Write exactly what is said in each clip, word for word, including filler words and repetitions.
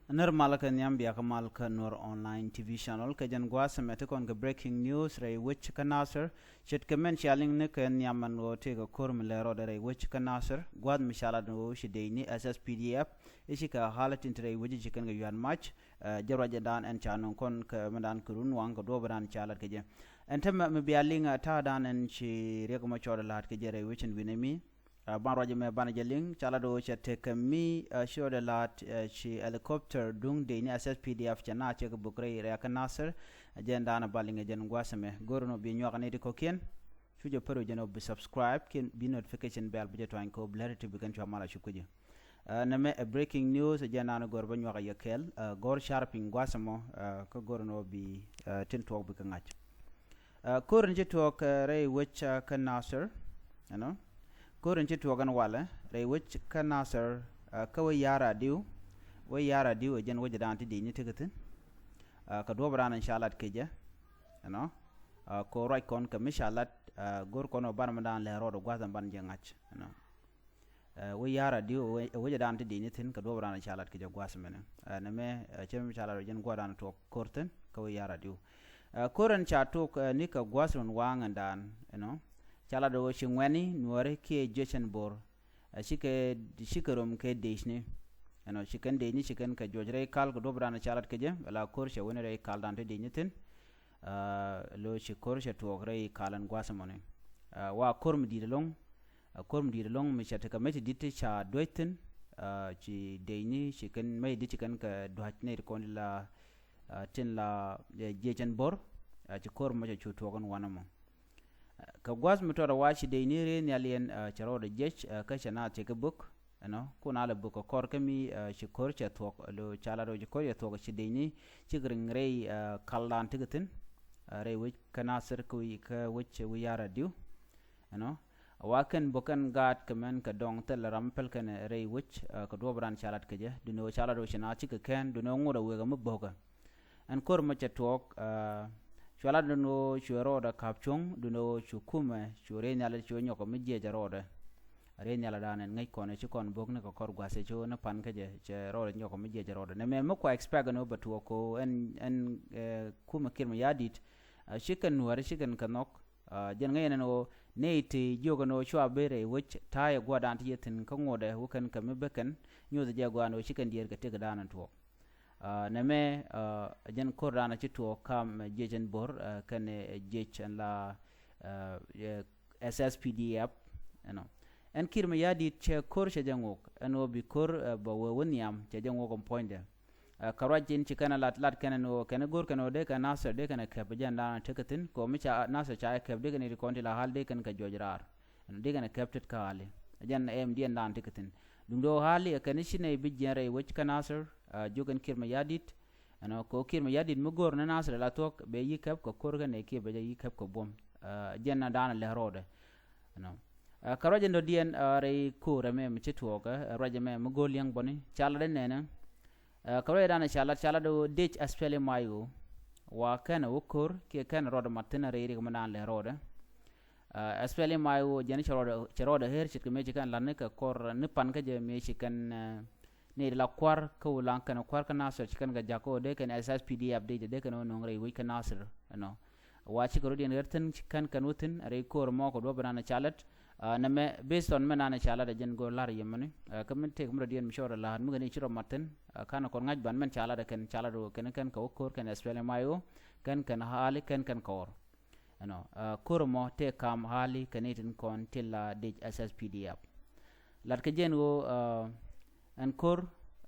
Nir mal kɛ nhiam, bia kɛ mal kä Nuer Online T V channel. Kɛ jɛn gua̱a̱th ɛmɛ te kɔn kɛ breaking news rɛy wec kä Nasir. Ce̱tkɛ mɛn cia liŋ ni kɛ nhiam ɛn ɣöö tëëkɛ ko̱r mi lɛ rɔɔdɛ rɛy wec kä Nasir. Gua̱a̱th mi ca lat ni ɣöö ci dec ni S S P D F i̱ ci kɛ ɣa̱lä tin te rɛy wec i̱ ci kɛn kɛ yuan mac. Jɛ ruacdan ɛn ca nöŋ kɔn kɛ mɛndan kɛ run waŋ kɛ duɔ̱ɔ̱pdan ca lat kɛ jɛ. Ɛn te mɛ mi bia liŋ ta̱a̱dan ɛn ci Riek Machar la̱a̱t kɛ jɛ rɛy wec in wi̱nɛ mi. Ban ruac ɛmɛ banɛ jɛ liŋ ca lat ɣöö cɛ tekɛ mi ci ɣöö dee la̱a̱t ci helicopter duŋ dec ni S S P D F cɛ naath cɛ kɛ bök rɛy rɛ̈ɛ̈kä Nasir. Jɛn da̱a̱n ba liŋ ɛ jɛn gua̱a̱th ɛmɛ, go̱r ɛn ɣöö bi nyuak ɛ nɛy ti kɔ̱kiɛn. Cu jɛ pär ɣöö jɛn ɣöö bi subscribe kiɛn bi notification bell bi jɛ tuany kɛ ɣöö bi lɛr ti bi kɛn cua mal a cop kä jɛ. Nɛmɛ ɛ breaking news, ɛ jɛn da̱a̱n go̱r bä nyuak ɛ yɛ kɛɛl, go̱r car piny gua̱a̱th ɛmɔ, kä go̱r ɛn ɣöö bi tin tuɔɔk bi kɛ ŋa̱c. Ko̱r in ci tuɔɔk rɛy wec kä Nasir, you know. Ko̱r in ci tuɔɔk ɛn walɛ rɛy wec kä Nasir, kä wec ya̱r adiw, wec ya̱r adiw ɛ jɛn wec da̱a̱n ti dec ni tekɛ thi̱n. Kɛ duɔ̱ɔ̱p da̱a̱n in ca lat kecɛ, you know. Ko̱r ruac kɔn kɛ mi ca lat, go̱r kɔn ɔ ban mi da̱a̱n lɛ rɔɔd ɔ gua̱th ɛn ban jɛ ŋa̱c, you know. Wec ya̱r adiw ɛ wec da̱a̱n ti dec ni thi̱n kɛ duɔ̱ɔ̱p da̱a̱n in ca lat kecɛ gua̱th mɛnɛ. Nɛmɛ cɛ mi ca lat ɔ jɛn gua̱th da̱a̱n tuɔɔk ko̱r thi̱n kä wec ya̱r adiw. Ko̱r ɛn ca tok ni kɛ gua̱th run waŋ ɛn da̱a̱n, you know. Ca lat ɣöö ci ŋuɛ̈ni nuɔ̱ɔ̱ri kiɛ jiec ɛn bo̱r. Cikɛ, cikɛ rom kɛ decni, you know, ci kɛn decni ci kɛn kɛ juɔc rɛy kal kɛ duɔ̱p da̱a̱n ca lat kɛ jɛ, la ko̱r cɛ wen rɛy kal da̱a̱n ti decni thi̱n. Lo ci ko̱r cɛ tuɔɔk rɛy kal ɛn gua̱th ɛmɔni. Wa ko̱r mi di̱i̱t ɛlɔ̱ŋ, ko̱r mi di̱i̱t ɛlɔ̱ŋ mi cɛ tekɛ mec ti di̱t ti ca duäc thi̱n. Ci decni ci kɛn mec di̱t ci kɛn kɛ dua̱c nɛy ti kɔn ti la tin la jiec ɛn bo̱r. Ci ko̱r mɔ cɛ cu tuɔɔk ɛn wanɛ mɔ. Kɛ gua̱th mi tɔt a wa ci decni rɛy nhial yɛn cɛ rɔɔdɛ jiec kä cɛ naath cɛ kɛ bök, you know, kun a lɛ bök kɛ kɔr kä mi ci ko̱r cɛ thuɔ̱k lo ca lat ɣöö ci ko̱r cɛ thuɔ̱k ci decni cik riŋ rɛy kaldan tekɛ thi̱n. Rɛy wec kä Nasir kä wec, kä wec wec ya̱r adiw, you know. Wa kɛn bök kɛn gaat kɛ mɛn kɛ dɔŋ thil ram päl kɛn rɛy wec kɛ duɔ̱ɔ̱p da̱a̱n ca lat kɛ jɛ, duundɛ ɣöö ca lat ɣöö ci naath cikɛ kɛn, duundɛ ɣöö ŋot a wëë kɛ mi bo̱o̱kä. Ɛn ko̱r mɔ cɛ tuɔɔk, cua lat ni ɣöö cuɛ rɔɔdɛ ka̱p cuɔ̱ŋ, duundɛ ɣöö cu kumɛ, cu rɛy nhial cu nyɔk kɛ mi jiɛc rɔɔdɛ. Rɛy nhial da̱a̱n ɛn ŋäc kɔn ci kɔn bo̱k ni kɛ kɔr gua̱th cɛ cu ni pan kä jɛ, cɛ rɔɔdɛ nyɔk kɛ mi jiɛc rɔɔdɛ. Nɛmɛ mi kua expect ni ɣöö bɛ tuɔɔk kɛ ɣöö ɛn, ɛn kumɛ Kiir Mayardit ci kɛn nuääri ci kɛn kɛ nhɔk. Jɛn ŋäc ɛn ɛn ɣöö nɛy ti jiök ɛn ɣöö cua ben rɛy wec ta̱a̱ yɛ gua̱a̱r da̱a̱n ti yɛ thi̱n kä ŋotdɛ wä kɛn kɛ mi bek kɛn nyoth jɛ gua̱a̱r ɛn ɣöö ci kɛn diɛɛr kɛ tëk da̱a̱n ɛn tuɔɔk. Nɛmɛ jɛn ko̱r da̱a̱n ci tuɔɔk kam jiec ɛn bo̱r kɛn jiec ɛn la S S P D F, you know. Ɛn Kiir Mayardit cɛ ko̱r cɛ jɛ ŋok ɛn ɣöö bi ko̱r bɛ wee wä nhiam cɛ jɛ ŋok ɛn puɔ̱nydɛ. Kɛ ruac in ci kɛn ɛ lat, lat kɛn ɛn ɣöö kɛn ɛ go̱r kɛn ɣöö dee kɛ Nasir dee kɛn ɛ kɛp jɛn da̱a̱n tekɛ thi̱n kɛ ɣöö mi ca Nasir ca ɛ kɛp dee kɛn ɛ ri kɔn ti la ɣa̱l dee kɛn kɛ juɔc raar. Dee kɛn ɛ kɛp tet kä ɣa̱li. Jɛn ɛm diɛn da̱a̱n tekɛ thi̱n. Duundɛ ɣöö ɣa̱li ɛ kɛn i̱ ci nɛy bi jiɛn rɛy wec kä Nasir, jiök ɛn Kiir Mayardit. Ɛnɔ kɛ ɣöö Kiir Mayardit mi go̱o̱r ni Nasir la thuɔ̱k bɛ yi kɛp kɛ ko̱r kɛ nɛy kiɛ bɛ jɛ yi kɛp kɛ buɔ̱m. Jɛn na da̱a̱n ɛ lɛ rɔɔdɛ. Ɛnɔ kɛ ruac ɛn dɔ̱diɛn rɛy ko̱r ɛmɛ mi ci tuɔɔkɛ ruac ɛmɛ mi go̱o̱r liɛŋ bɔni ca lat ɛ nɛnɛ. Kɛ ruac ɛ da̱a̱n ɛ ca lat, ca lat ɛ ɣöö dec S P L M I O wa kɛn ɛ wä ko̱r kiɛ kɛn ɛ rɔɔdɛ mat thi̱n ɛ rɛy rik mi da̱a̱n lɛ rɔɔdɛ. S P L M I O jɛn cɛ rɔɔdɛ, cɛ rɔɔdɛ ɣer ce̱tkɛ mëë ci kɛn la̱t ni kɛ kɔr ni pan kä jɛ mëë ci kɛn ni la kua̱r kä wulaŋ kɛn kua̱r kä Nasir ci kɛn kɛ ja̱k kä ɣöö dee kɛn S S P D F dee jɛ dee kɛn ɣöö nöŋ rɛy wec kä Nasir ɛnɔ. Wa cikɛ rɔ̱diɛn ɣer thi̱n ci kɛn kɛn wä thi̱n rɛy ko̱r mɔ kɛ duɔ̱p ɛnan ca lät. Nɛmɛ based on mɛ nan ca lät ɛ jɛn go̱o̱r la̱r yɛmɛni kä mi tëëk mi rɔ̱diɛn mi cɔɔr ɛ la̱r mi kɛn i̱ ci rɔ mat thi̱n. Ka̱n kɔn ŋa̱c ban mɛn ca lät ɛ kɛn ca lät ɛ kɛn kɛn kɛ wä ko̱r kɛn S P L M I O kɛn kɛn ɣa̱li kɛn kɛn kɔɔr. Ɛnɔ ko̱r ɛmɔ tëë kam ɣa̱li kɛ ni tin kɔn ti la dec S S P D F. Lat kɛ jɛn ɣöö ɛn ko̱r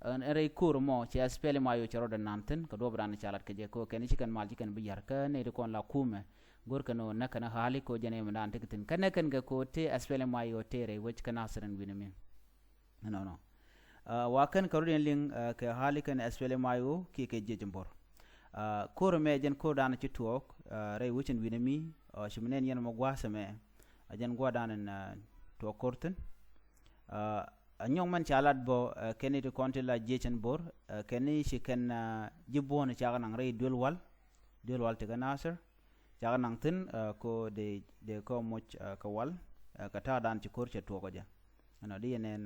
ɛn rɛy ko̱r ɛmɔ cɛ S P L M I O cɛ rɔɔdɛ nan thi̱n kɛ duɔ̱p ran ca lat kɛ jɛ kɛ ɣöö kɛn ci kɛn mal ci kɛn bi ya̱r kä nɛy ti kɔn la kumɛ. Go̱r kɛn ɣöö näk kɛn ɣa̱li kɛ ɣöö jɛn ɛmɛ dan tekɛ thi̱n kä näk kɛn kɛ kɛ ɣöö tëë S P L M I O tëë rɛy wec kä Nasir ɛn wi̱nɛ mi. Ɛnɔnɔ wa kɛn kɛ rɔ̱diɛn liŋ kɛ ɣa̱li kɛn S P L M I O kiɛ kɛ jiec in bo̱r. Ko̱r ɛmɛ jɛn ko̱r da̱a̱n ci tuɔɔk rɛy wec in wi̱nɛ mi. Ci mi nɛn yɛn mɔ gua̱a̱th ɛmɛ a jɛn gua̱a̱r da̱a̱n in tuɔɔk ko̱r thi̱n. A nyɔk mɛn ca lat bɔ kɛn i̱ ti kɔn ti la jiec in bo̱r kɛn i̱ ci kɛn ji̱ buɔ̱n cakɛ naŋ rɛy duel wal. Duel wal ti kɛ Nasir cakɛ naŋ thi̱n. Ko dee dee kɔ moc kɛ wal kɛ ta̱a̱ da̱a̱n ci ko̱r cɛ tuɔɔk kɛ jɛ. Ɛnɔ di yɛn ɛn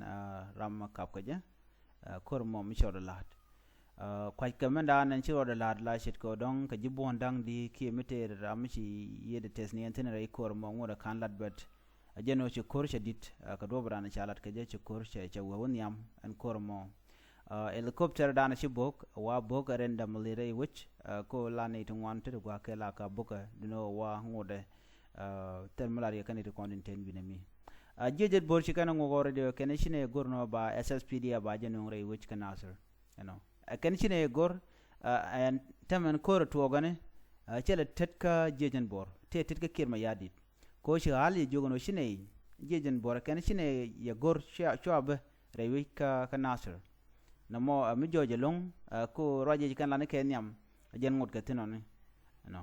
ram ma kap kɛ jɛ. Ko̱r mɔ mi cɔɔd la̱a̱t. Kua̱ckɛ mɛn da̱a̱n ɛn ci rɔɔdɛ la̱t la ce̱tkɛ dɔ̱ŋ kɛ ji̱ buɔ̱n da̱ŋ di kiɛ mi tëë ram mi ci yiëëdɛ tɛth ni ɛn thi̱n rɛy ko̱r mɔ ŋot ɛ ka̱n la̱t bɛt. Ɛ jɛn ɣöö ci ko̱r cɛ di̱t kɛ duɔ̱p raan ca la̱t kɛ jɛ ci ko̱r cɛ cɛ wee wä nhiam ɛn ko̱r mɔ. Helicopter da̱a̱n ci bo̱o̱k wa bo̱o̱k ɛ rɛn dam li rɛy wec. Ko la ni ti ŋuan ti ti gua̱a̱k kɛ la ka bo̱o̱kɛ duno wa ŋotdɛ. Thil mi lat yɛ kɛn ti kɔn tin ten binɛ mi. Jiɛc jɛt bo̱r ci kɛn ŋuɔk ɣɔr rɛdiɔ kɛn ci nɛ go̱r nɔ ba S S P D F ba jɛ nuŋ rɛy wec kɛ Nasir. Ɛnɔ ɛ kɛn ci nɛ go̱r ɛn tämɛn ko̱r tuɔɔgɛni. Cɛ lɛ tet kä jiɛc jɛn bo̱r tëë tet kä Kiir Mayardit. Ko ci ɣal yɛ jiök ɛn ɣöö ci nɛ jiɛc jɛn bo̱r ɛ kɛn ci nɛ yɛ go̱r cua bä rɛy wec kä Nasir. Nɔmɔ ɛ mi jɔɔc ɛlɔ̱ŋ. Ko ruac yɛ ci kɛn lan kɛ nhiam ɛ jɛn ŋot kɛ thi̱n ɔni. Ɛnɔ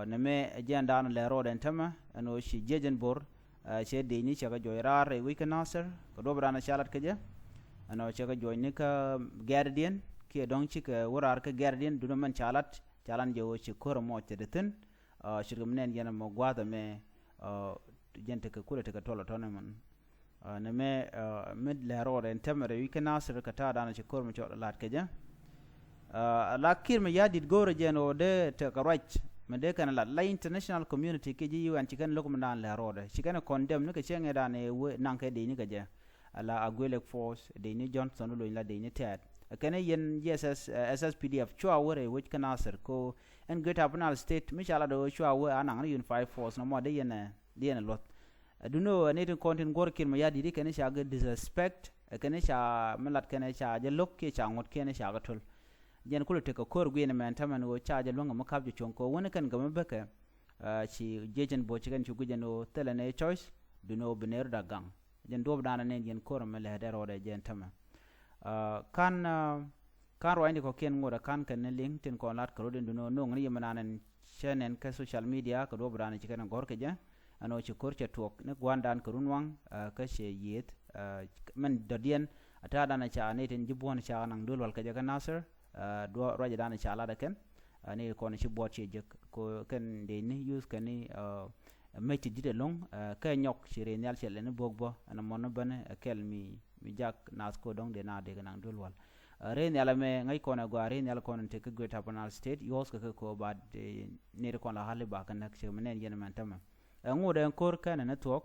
nɛ mɛ ɛ jɛn da̱a̱n lɛ rɔɔdɛ ɛn tämɛ ɛn ɣöö ci jiɛc jɛn bo̱r. Cɛ dec ni cɛ kɛ juɔc raar rɛy wec kä Nasir kɛ duɔ̱p da̱a̱n ca lat kɛ jɛ. Ɛnɔ cɛ kɛ juɔc ni kä gɛ̈rdiɛn kiɛ dɔ̱ŋ cikɛ wä raar kä gɛ̈rdiɛn duundɛ mɛn ca lat ca lan jɛ ɣöö ci ko̱r ɛmɔ cɛ te thi̱n. Ce̱tkɛ mi nɛn yɛn ɛmɔ gua̱a̱th ɛmɛ jɛn tekɛ kulɛ tekɛ tuɔl ɛ tɔ̱nɛ mɛn. Nɛ mɛ mi lɛ rɔɔdɛ ɛn tämɛ rɛy wec kä Nasir kɛ ta̱a̱ da̱a̱n ci ko̱r mi cɔl lat kɛ jɛ. La Kiir Mayardit go̱o̱rɛ jɛn ɣöö dee tekɛ ruac mi dee kɛn lat la international community kiɛ ji̱ U N ci kɛn lo̱k mi da̱a̱n lɛ rɔɔdɛ ci kɛn condemn ni kɛ cieŋ ɛ da̱a̱n ɛ wee naŋ kɛ dec ni kɛ jɛ. Ala Agwelek Force dec ni Johnson Olony la dec ni tɛɛt kɛn yɛn ji̱ S S, S S P D F cua wä rɛy wec kä Nasir ko ɛn Greater Upper Nile State mi ca lat ɣöö cua wä a naŋ ni unified force nɔmɔ dee yɛn ɛ dee yɛn ɛ luɔth. Ɛ duno ɛ ni tin kɔn tin guɔ̱r Kiir Mayardit kɛn ca gɛ disrespect ɛ kɛn ca mi lat kɛn ca jɛ lo̱k kiɛ ca ŋuɔ̱t kiɛn ca gɛ to̱l. Jɛn kulɛ tekɛ ko̱r guiɛn mɛn tämɛn ɣöö ca jɛ luäŋ kɛ mi kap jɛ cuɔ̱ŋ kɛ ɣöö wän kɛn gɛ mi bäkɛ. Ci jiɛc jɛn bo̱r ci kɛn ci guic jɛn ɣöö thilɛ ni choice duno bi ni rɔ̱ dak gaŋ. Jɛn duɔ̱p da̱a̱n ni yɛn ko̱r mi lɛ dee rɔɔdɛ jɛn tämɛ. Kan Kan ruacni kɔ̱kiɛn ŋot ɛ ka̱n kɛn ni liŋ tin kɔn lat kɛ rot in duno no̱o̱ŋ ni yemɛ nan ɛn cɛ nɛn kä social media kɛ duɔ̱p raan ci kɛn ɛ gɔ̱r kɛ jɛ. Ɛn ɣöö ci ko̱r cɛ tuɔɔk ni gua̱a̱ndan kɛ run waŋ kä cɛ yiëëth. Mɛn dɔ̱diɛn a ta̱a̱dan ca ni tin ji̱ buɔ̱n ca naŋ duel wal kɛ jɛ kä Nasir. Ruacdan ca lat ɛ kɛn ni kɔn ci buɔt ciɛ jek ko kɛn dee ni yuth kɛn ni mec ti di̱t ɛlɔ̱ŋ. Kɛ nyɔk ci rɛy nhial cɛ lɛ ni buɔ̱k bä ɛn mɔn ni bäni ɛ kɛl mi mi jak nath ko dɔ̱ŋ dee na dee kɛ naŋ duel wal. Rɛy nhial ɛmɛ ŋäc kɔn ɛ gɔaa rɛy nhial kɔn in te kä Greater Upper Nile State yuɔth kɛ kɛ ko ba nɛy ti kɔn la ɣa̱l i̱ ba kɛ näk cɛ mi nɛn yɛn ɛmɛn tämɛ. Ɛ ŋot ɛn ko̱r kɛn ɛn ɛ thuɔ̱k.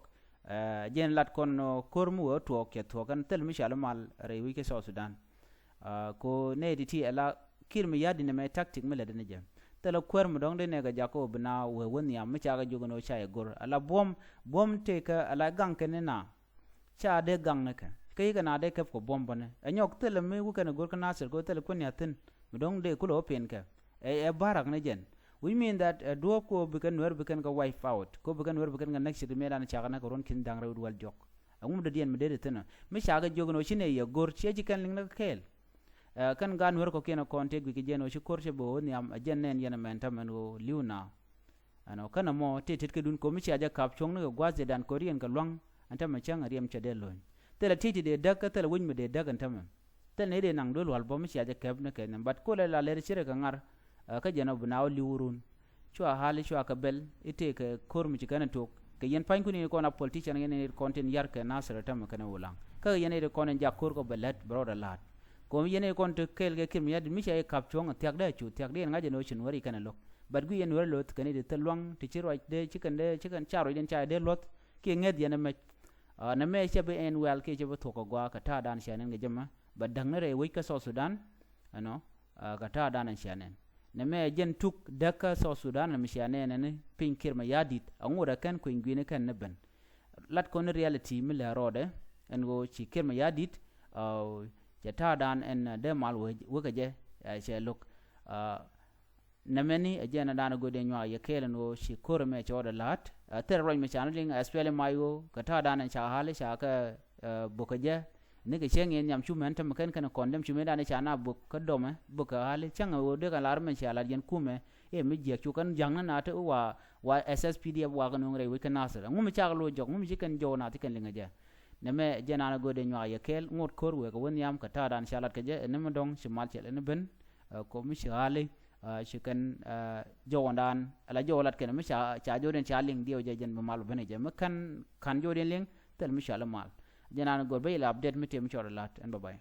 Jɛn lat kɔn nɔ ko̱r mi wee ɛ thuɔ̱k cɛ thuɔ̱k ɛn thil mi cal i̱ mal rɛy wi̱c kä South Sudan. Ko nɛy ti ti ɛ la Kiir Mayardit ɛmɛ tactic mi lät ɛn jɛ thil ɛ kuäär mi dɔ̱ŋ dee nɛ kɛ jak ko bi na wee wä nhiam mi ca kɛ jiök ɛn ɣöö ca yɛ go̱r ɛ la buɔ̱m buɔ̱m tëëkä ɛ la gaŋ kɛn ni na. Ca dee gaŋ ni kɛ kä yikɛ na dee kɛp kɛ buɔ̱m bäni ɛ nyɔk thilɛ mi wä kɛn ɛ go̱r kä Nasir kɛ thilɛ kuän ni a thi̱n mi dɔ̱ŋ dee kulɛ wä piɛn kɛ. Ɛ ɛ barak ni jɛn. Which mean that ɛ duɔ̱ɔ̱p ko bi kɛn nuɛr bi kɛn kɛ wipe out ko bi kɛn nuɛr bi kɛn kɛ näk ce̱t mëëdan cakɛ näk kɛ ruɔ̱n ki̱n da̱ŋ rɛw dual diɔ̱k. Ɛŋu mi dɔ̱diɛn mi dee di thi̱n ɔ mi cakɛ jiök ni ɣöö ci nɛ yɛ go̱r ciɛ ci kɛn liŋ ni kɛ kɛɛl. Ɛ kɛn gaat nuɛr kɔ̱kiɛn ɛ kɔn tëk guic kɛ jɛn ɣöö ci ko̱r cɛ bi ɣöö nhiam ɛ jɛn nɛn yɛn ɛmɛn tämɛn ɣöö li̱w na. Ɛnɔ känɛ mɔ tëë tet kädun ko̱mi cia jɛ kap cuɔ̱ŋ ni kɛ gua̱a̱th jɛ dan ko̱riɛn kɛ lua̱ŋ. Ɛn tämɛ cäŋ riɛm cɛ dee lo̱ny thilɛ ti̱ti̱ dee däk kä thilɛ wec mi dee däk ɛn tämɛ. Thilɛ ni dee naŋ duel wal bä mi cia jɛ kɛp ni kɛ nhɛm bat kolɛ la lɛr cirɛ kɛ ŋar. Kä jɛn ɔ bi na wä li̱w run. Cua ɣa̱l i̱ cua kɛ bɛl i̱ tëë kɛ ko̱r mi ci kɛn ɛ tok kɛ yɛn pa̱nykun in kɔn a politician yɛn in kɔn tin yar kɛ Nasir tämɛ kɛn ɛ wulaŋ kä yɛn in kɔn in jak ko̱r kɔ bɛ lät bɛ rɔɔdɛ la̱a̱t. Ko̱mi yɛn in kɔn ti kɛɛl kɛ Kiir Mayardit mi cia i̱ kap cuɔ̱ŋ thiak dee cu thiak dee in ŋa̱c in ɔ ci nuäri kɛn ɛ lo̱k. Bat guic yɛn nuäri lo̱th kɛn in ti thil luaŋ ti ci ruac dee ci kɛn dee ci kɛn ca ruacdɛn ca dee luɔth kiɛ ŋɛth yɛn ɛ mɛc. Nɛ mɛ cɛ bi ɛn wɛl kiɛ cɛ bi thuɔ̱k kɛ gɔaa kɛ ta̱a̱dan cia nɛn kɛ jɛ mɛ bɛ da̱ŋ ni rɛy wec kä South Sudan. Ɛnɔ kɛ ta̱a̱dan cia nɛn nɛ mɛ jɛn tuk däk kä South Sudan ɛn mi cia nɛn ɛn piny Kiir Mayardit aŋot ɛ kɛn kueny gui̱ni kɛn ni ben. Lat kɔn ni reality mi lɛ rɔɔdɛ ɛn ɣöö ci Kiir Mayardit cɛ ta̱a̱dan ɛn dee mal wekɛ jɛ cɛ lo̱k. Nɛ mɛni ɛ jɛn ɛ da̱a̱n ɛ go̱o̱dɛ nyuak yɛ kɛɛl ɛn ɣöö ci ko̱r ɛmɛ cɛ ɣɔt ɛ la̱a̱t. Thilɛ ruac mi ca ni liŋ ɛ spɛli mac ɣöö kɛ ta̱a̱dan ɛn ca ɣa̱li ca kɛ bo̱kä jɛ. Ni kɛ cäŋ yɛn nhiam cu mɛn tämɛ kɛn kɛn kɔn dɛm cu mëëdan ca na bo̱k kä dɔmɛ bo̱k kɛ ɣa̱li cäŋ ɛ ɣöö dee kɛn lar mɛn cia lat yɛn kumɛ. I̱ mi jiɛk cu kɛn ja̱ŋni na ti wa wa S S P D F wa kɛ nuŋ rɛy wec kä Nasir ɛŋu mi cakɛ lo̱c jɔk ŋu mi ci kɛn jɔw na ti kɛn liŋ ɛ jɛ. Nɛ mɛ jɛ naan ɛ go̱o̱dɛ nyuak yɛ kɛɛl ŋot ko̱r wëë kɛ wä nhiam kɛ ta̱a̱dan ca lat kɛ jɛ ɛ ni mi dɔ̱ŋ ci mal cɛ lɛ ni ben. Ko̱mi ci ɣa̱li ci kɛn jɔwändan ala jɔwä lat kɛn mi ca ca jɔwdɛn ca liŋ diɛw jɛ jɛn bi mal bä ben jɛ mi kän kan jɔwdɛn liŋ. Thil mi cɔal i̱ mal jɛ naan gör bä ilɛ update mi tëë mi cɔl ilat ɛn bä bay.